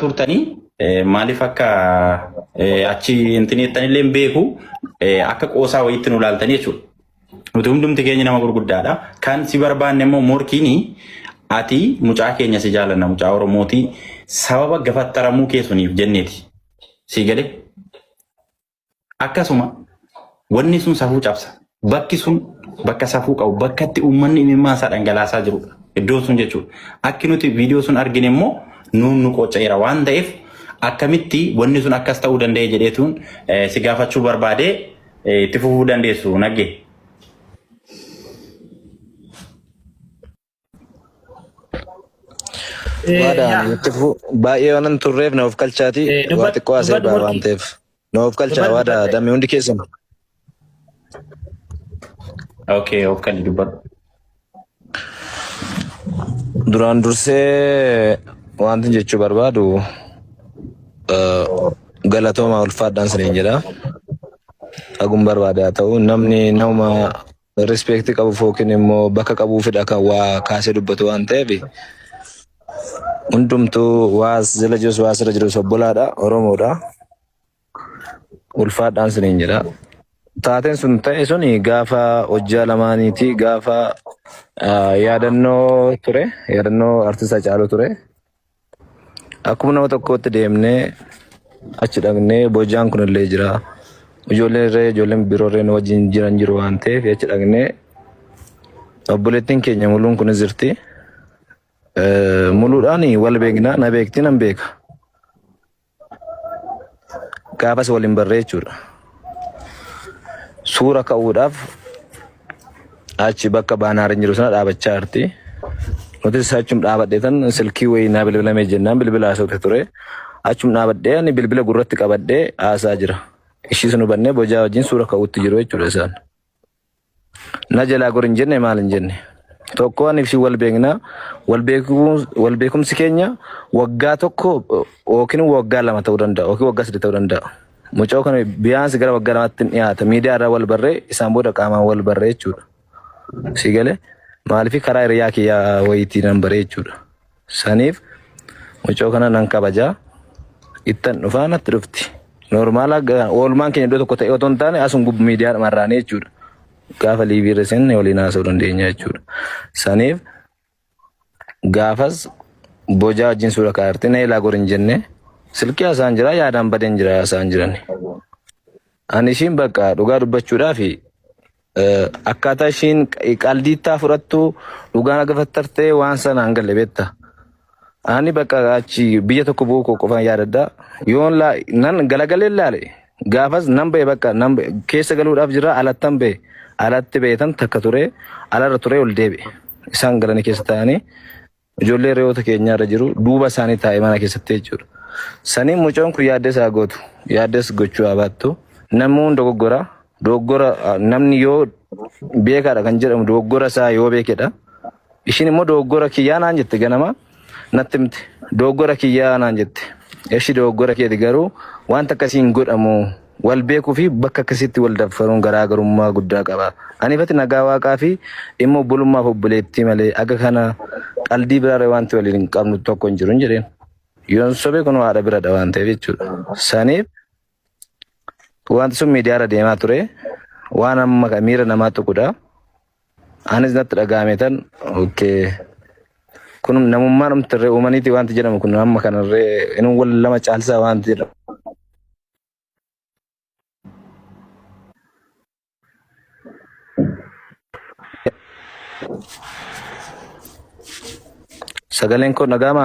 Turtanii maaliif akka achi intineettanillee hin beeku akka qoosaa wayiitti nu laaltanii jechuudha. Nuti hundumti keenya nama gurguddaadha. Kan si barbaanne immoo morkiin ati mucaa keenya si jaalanna mucaa Oromooti sababa gafattaramuu kee suniif jenneeti. Sii galee? Akkasuma wanni sun safuu cabsa. Bakki sun bakka safuu qabu, bakka itti uummanni imimmaan isaa dhangalaasaa jirudha. Iddoon sun jechuudha. Akki nuti viidiyoo sun argine immoo nuun nu qocca'eera waan ta'eef akkamitti wanni sun akkas ta'uu danda'e jedheetuun si gaafachuu barbaadee itti fufuu dandeessu naggee. Waadaan Yaa itti fufu baay'ee waan hin turreef na of kalchaati waa xiqqoo asee dubbadhu ba'a waan morkii ta'eef na of kalchaa dubbadhu waada dubbadhu. damee hundi keessan. Okay, of kan dubbadhu. Duraan dursee wanti jechuu barbaadu galatooma ulfaadhaan siniin jedha. Hagum barbaade haa ta'u namni nama Rispeektii qabuuf yookiin immoo bakka qabuufidha kan waa kaasee dubbatu waan ta'eef hundumtuu waa as jala jirus waa asirra jirus obbolaadha Oromoodha. Ulfaadhaan siniin jedha. Taateen sun ta'e sun gaafa hojjaa lamaaniiti gaafa yaadannoo ture yaadannoo artist Hacaaluu ture. Akkuma nama tokkootti deemnee achi dhaqnee bojaan kun illee jira. Ijoolleen irree ijoolleen biroo irree nu wajjin jiran jiru waan ta'eef achi dhaqnee obboleettiin keenya muluun kunis jirti. Muluudhaan wal beekna na beekti nan beeka. Gaafas waliin barree jechuudha. Suura ka'uudhaaf achi bakka baanaariin jiru sana dhaabachaa jirti. Nutis achum dhaabadhee tan silkii wayii naa bilbilamee jennaan bilbila haasawte ture. Achum dhaabadhee ani bilbila gurratti qabadhee haasaa jira. Ishii sun hubannee bojaa wajjin suura ka'uutti jiru jechuudha isaan. Na jalaa gori hin jenne maal hin jenne. Tokko ani fi wal beekna. Wal beekuu- wal beekumsi keenya waggaa tokko yookiin waggaa lama ta'uu danda'a yookiin waggaa sadi ta'uu danda'a. Mucaa kana biyaansi gara waggaa lamaatti hin dhiyaata. Miidiyaa irraa wal barree isaan booda qaamaan wal barree jechuudha. Si galee maaliif karaa hiriyaa kiyyaa wayiitii nan baree jechuudha. Saniif mucoo kana nan kabajaa. Ittan dhufaa natti dhufti. Noormaala oolmaan keenya iddoo tokko ta'e otoo hin taane asuma gubbu miidiyaa marraanii jechuudha. Gaafa liivii irra seenne waliin haasa'uu dandeenya jechuudha. Saniif gaafas bojaa wajjin suura kaa'arte na ilaa gor hin jenne silkii haasa'an jira yaadaan badeen jira haasa'an jiran. Ani ishiin bakka dhugaa dubbachuudhaaf akkaataa ishiin qaldiittaa fudhattu dhugaan aga fattartee waan sana hin galle beekta. Ani bakka achi biyya tokko bu'uu koo qofaan yaadadha. Yoon laa nan galagalee laale gaafas nan ba'e bakka nan ba'e keessa galuudhaaf jira alattan ba'e alatti ba'e tan takka ture alarra ture ol deebi'e. Isaan galanii keessa taa'anii Ijoollee re'oota keenyaa irra jiru duuba isaanii taa'e mana keessatti jechuudha. Sanii mucoon kun yaaddes haa gootu yaaddes gochuu haa baattu namni hundi dogoggora dogoggora namni yoo beekaadha kan jedhamu dogoggora isaa yoo beekedha. Ishiin immoo dogoggora kiyyaa naan jette ganama natti himte dogoggora kiyyaa naan jette. Eshi dogoggora keeti garuu wanta akkasii hin godhamu Wal beekuu fi bakka akkasiitti wal daffaruun garaagarummaa guddaa qaba. Ani ifatti nagaa waaqaa fi dhimma obbolummaaf obboleettii malee aga kana qaldii biraarra wanti waliin hin qabnu tokko hin jiru hin jedheen. Yoon sobe kun haadha biradha waan ta'eef jechuudha. Saniif wanti sun miidiyaarra deemaa ture. Waan amma miira namaa tuqudha. Anis natti dhaga'ame tan okay. Kun namummaan dhumtirree uumaniiti wanti jedhamu kun amma kanarree inni wal lama caalsaa wanti jedhamu. Sagaleen koo dhaga'ama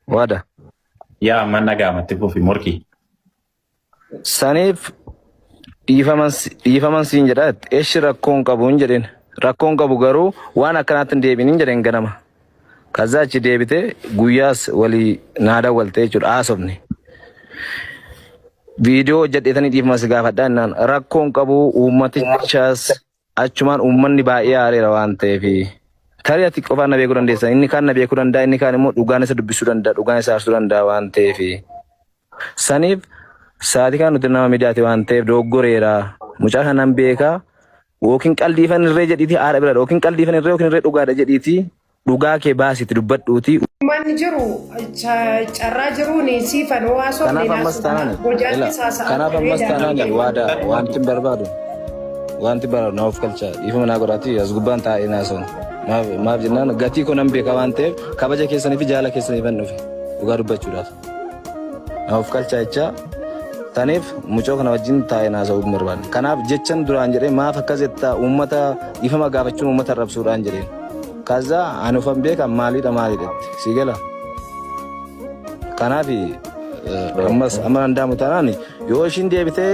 waada. Yaa amma dhaga'amatti fufi morkii. Saniif dhiifaman siin jedha eshi rakkoon qabu hin jedheen. Rakkoon qabu garuu waan akkanaatti hin deebiin hin jedheen ganama. Kaza achi deebite guyyaas walii naa dawwalte jechuudha haasofne. Viidiyoo hojjedheetanii dhiifama si gaafadha jennaan rakkoon qabu uummatichas achumaan uummanni baay'ee aareera waan ta'eef tarii ati qofaan na beekuu dandeessa inni kaan na beekuu danda'a inni kaan immoo dhugaan isa dubbisuu danda'a dhugaan isa aarsuu danda'a waan ta'eef saniif sa'aatii kana nuti nama miidiyaati waan ta'eef doggoreera mucaa kanan beekaa yookiin qaldiifan irree jedhiitii haadha bira yookiin qaldiifan irree yookiin irree dhugaadha jedhiitii Dhugaa kee baasiiti dubbadhuutii. Manni jiru carraa jiruun siifan hoo haasofne Kanaaf ammas taanaan ila gojaattis haasa'aa kanaaf turree ammas taanaan daandii waada wanti hin barbaadu wanti barbaadu na of galcha dhiifama naa godhaati as gubbaan taa'ee naa soon maaf maaf jennaan gatii koo nan beeka waan ta'eef kabaja keessanii fi jaala keessaniif hin dhufe dhugaa dubbachuudhaaf na of galcha jecha taniif mucoo kana wajjin taa'ee naa sa'uu hin barbaadne kanaaf jechan duraan jedhee maaf akkas jetta uummata dhiifama gaafachuun uummata arrabsuudhaan jedheen kaza ani ufan beeka maaliidha maaliidha si gala. Kanaaf ammas amma danda'amu taanaan yoo ishiin deebitee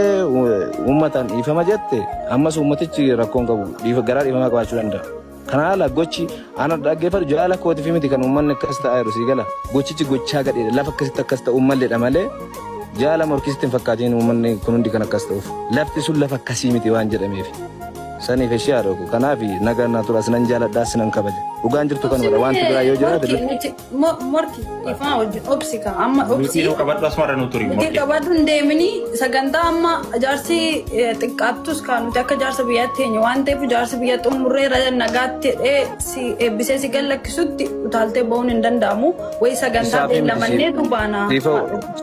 uummataan dhiifama jette ammas uummatichi rakkoon qabu garaa dhiifamaa qabaachuu danda'a. Kana haala gochi ana dhaggeeffatu jaala kootiif miti kan uummanni akkas ta'aa jiru sii gala. Gochichi gochaa gadheedha lafa akkasitti akkas ta'uu malleedha malee jaala morkisitti hin fakkaatiin uummanni kun hundi kan akkas ta'uuf. Lafti sun lafa akkasii miti waan jedhameef. Saniif ishee haadha koo. Kanaaf nagaan naa tura sinan jaaladhaa sinan kabaja. Dhugaan jirtu kanumadha wanti biraa yoo jiraate Morki nuti morki ifaa wajjin obsi ka amma obsi Nuti nu qabadhu asumarra nu turi nuti morki. qabadhu hin deemini sagantaa amma jaarsi xiqqaattus kaa nuti akka jaarsa biyyaatti teenye waan ta'eef jaarsi biyya xumurree irra nagaatti jedhee si eebbisee si gallakkisutti utaaltee ba'uun hin danda'amu wayi sagantaa Isaaf miti beellamanneetu baana. siifoo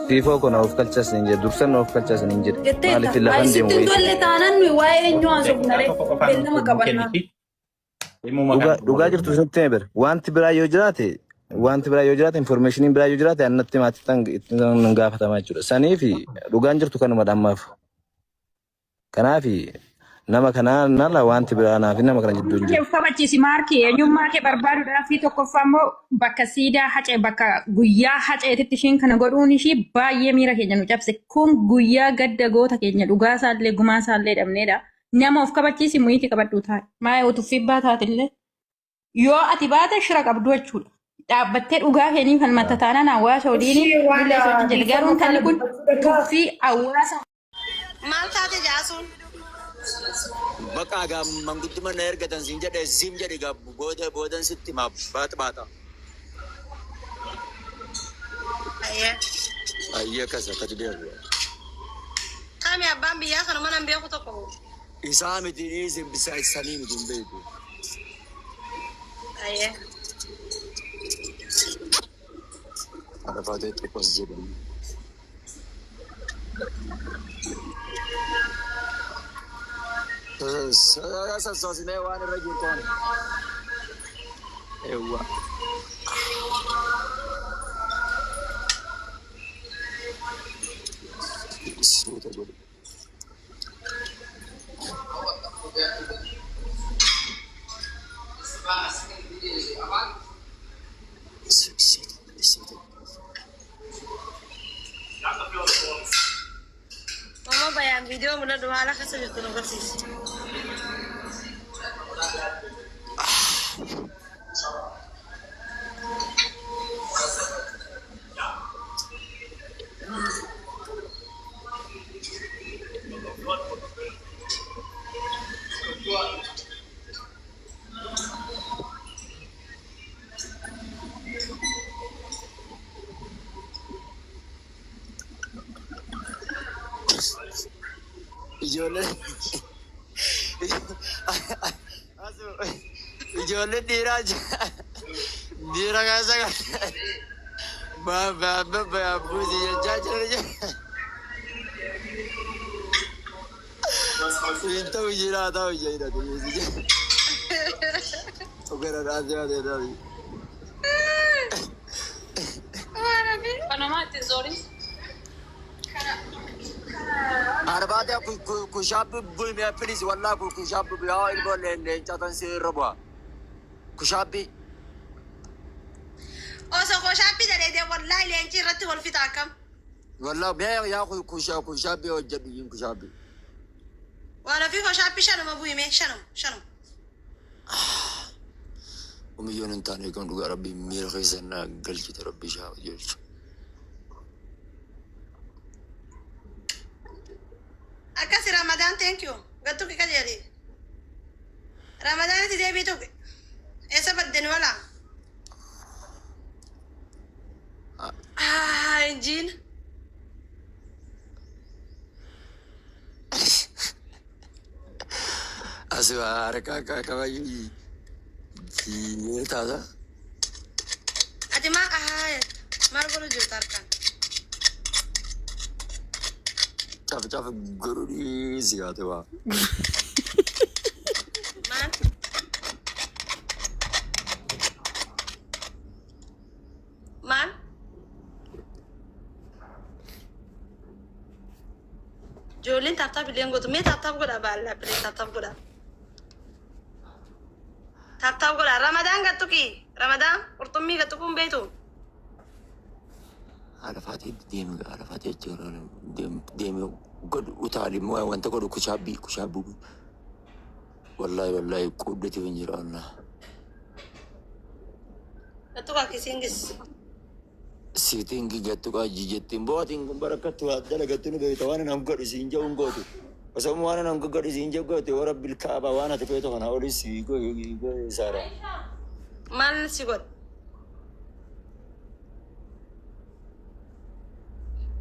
siifoo kun of galchas hin jedhe dursan of galchas hin jedhe Jetteetta. maaliif lafan Ay deemu sitti hin wayii. tolle taanaan nuyi waa'ee eenyu haasofna Daqiiqaa ree? tokko qofaan Beellama nu qabannaa. kenniti. Dhimuma Dhugaa kana. dhugaa jirtu isinitti hime bira. Wanti biraa yoo jiraate wanti biraa yoo jiraate informationiin biraa yoo jiraate annatti maatitti itti nan gaafatama jechuudha. Saniif dhugaan jirtu kanuma ammaaf. Kanaaf nama kanaa nala wanti biraa naaf nama kana jidduu hin Kee jiru. of kabachiisi maarkii eenyummaa kee barbaaduudhaaf fi tokkoffaa immoo bakka siidaa hacee bakka guyyaa haceetitti ishiin kana godhuun ishii baay'ee miira keenya nu cabse kun guyyaa gadda goota keenya dhugaa isaallee gumaa isaallee dhabneedha. Nama of kabachiisi muyiitii qabadhuu taa'e. Maayee utuffii taatillee. Yoo ati baate shira qabdu jechuudha. Dhaabbattee dhugaa keenii kan matta taanaan hawaasa waliin Ishee waan illee sochii jedhe. Garuu dhiifama intalli kana kun dubbachuu danda'a. tuffii hawaasa Maal taate jaasuun? Bakka gaa mangudduma na ergatan siin jedhe zim jedhi gaa booda boodan sitti himaa baata baata. Ayyee. Ayyee akkas akkati deemu. Kami abbaan biyyaa kanuma nan beeku tokko. Isaa miti dhiisi bisa sanii miti hin beeku. Ayyee. Arafaatee xiqqoos jedhamu. Sassoosimee waan irra jirtu ani. Eewwa. Suuta godhu. Mama bayaan viidiyoo mul'adhu haala keessa jirtu nu agarsiisi. Ijoolleen ijoolleen dhiiraa dhiira keessa buusi jechaa jiran hin ta'u jiraa ta'u jedha. Gara dhaabee dhaabee. Arbaata kushaabbi bulmee please wallah kushaabbi yaa ilmoo leenca tan sirra bu'a. Kushaabbi Osoo koshaappii daleedee wallaahi leencii irratti wal fixa akkam. wallah mee yaa kushaabbi hojjedhu yin kushaabbi. Waan ofii koshaappii shanuma bu'ime shanuma shanuma. Umiyyoon hin taane kan dhugaa rabbii miira keessa na galchite rabbii isaa hojjechu. Akkasi Ramadaan thank you. Gattuqi qajeeli. Ramadaanitti deebii tuqi. Eessa badden walaa? Ah, injiin. Asi harka kabayu taata. Maal godhu jirta harkaan? Caf caf godhu dhiisi gaate waa. Maal? Maal? Ijoolleen tap tap illee hin gootu. Mee tap tap godhaa baallaa please tap tap godhaa. Tap tap godhaa. Ramadaan gattuqi. Ramadaan qurxummii gattuquu hin beektu. Haadha faatee deemi haadha faatee jechuudha deemi godhu utaali immoo wanta godhu kushaabbii kushaabbii wallaahi wallaahi quuddati hin jira wallaahi. Gattuqaa kisiingis. Siitingi gattuqaa jettiin bootiin kun barakattu dalagattu ni beekta waan nan godhu siin jedhu hin gootu. Osoo waan nan godhu siin jedhu goote yoo rabbil kaaba waan ati feetu kana olis si godhe saara. Maal si godhe?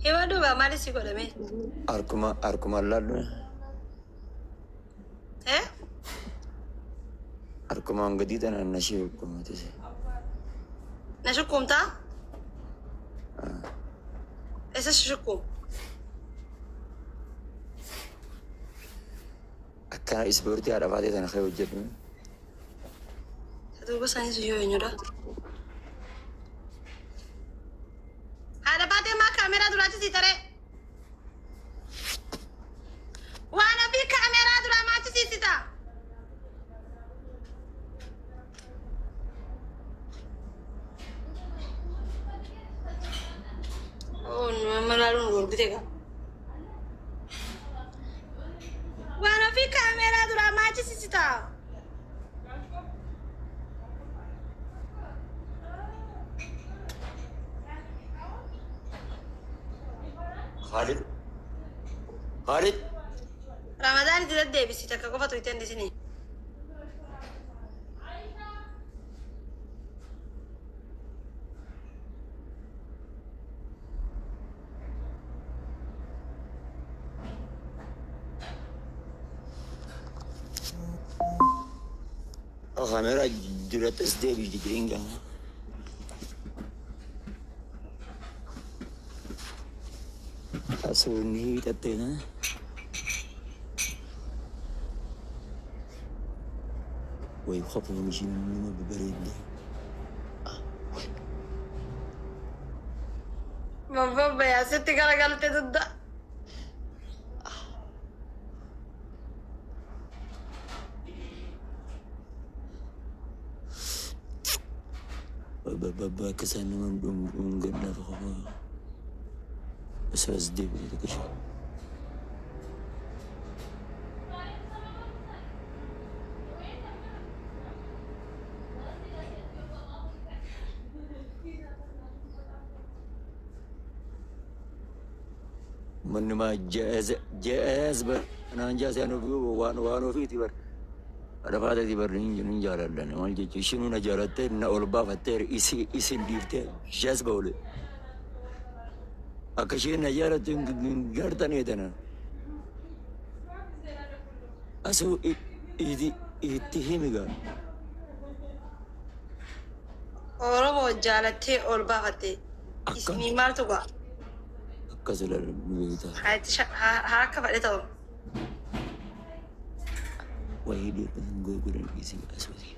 Hima duuba maal si godhe mee? Harkuma harkuma laallu Eh? harkumaan gadii tanaan na shee hukumatise. Na shukkuumtaa? Eessa si shukkuum? Akkana ispoortii haadha faatee tana kee hojjedhu. Duuba isaanii sun yoo eenyudha? Haadha baatee maa kaameeraa duraa achi taree? Waan ofii kaameeraa duraa maa achi siisita? Oo, nama laaluun dorgite gaa. Waan ofii kaameeraa duraa maa achi siisita? Khalid. Khalid. Ramadaan itti deddeebisi takka qofatu itti handisini. Kaameeraa duratti as deebi'i jireenya. Asuun hiixattee na. Way qofuun ishiin nama bareedde. Babbayaa asitti garagalte dugda. Bakka isaan nama dhungadhaaf qofa. Osoo as deebi'e tokko ishee. Mannumaa je'ees bar naan jaasee waan waan ofiiti bar. Haadha bar hin jaaladhan maal jechuun ishiin na jaalattee na ol baafattee isin dhiiftee jazba ole. Akka isheen na jaalattu hin gartanii tana. Asuu itti himi gaa. Oromoo jaalattee ol baafatte. Isinii maaltu ga'a? Akkas ilaalu beektaa. Haa akka fedhe ta'u. Wayii dhiirri godhan dhiisii asuuti.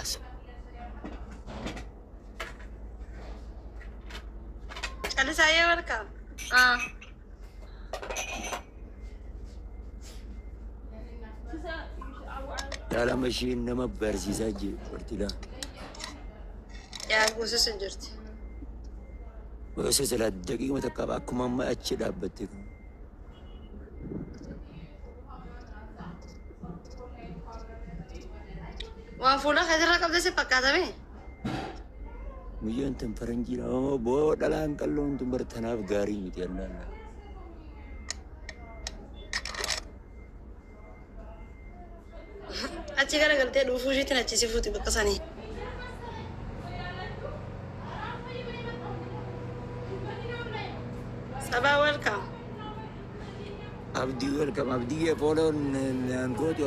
Asu. Callisaa yoo welcome. Dhalama isheen nama barsiisaa jirti laa. Yaa gosos hin jirti. Osoo silaa daqiiquma takka akkuma amma achi dhaabbatte kun. Waan fuula keetirra qabde si fakkaatame. Guyyaan tan faranjiidha. Boo dhalaan qalloon tun bar tanaaf gaarii miti allaala. Achi garagaltee dhuufuu ishiitiin achi si fuuti bakka sanii. Sabaa welcome. Abdii welcome. Abdii fooloon naan gootu.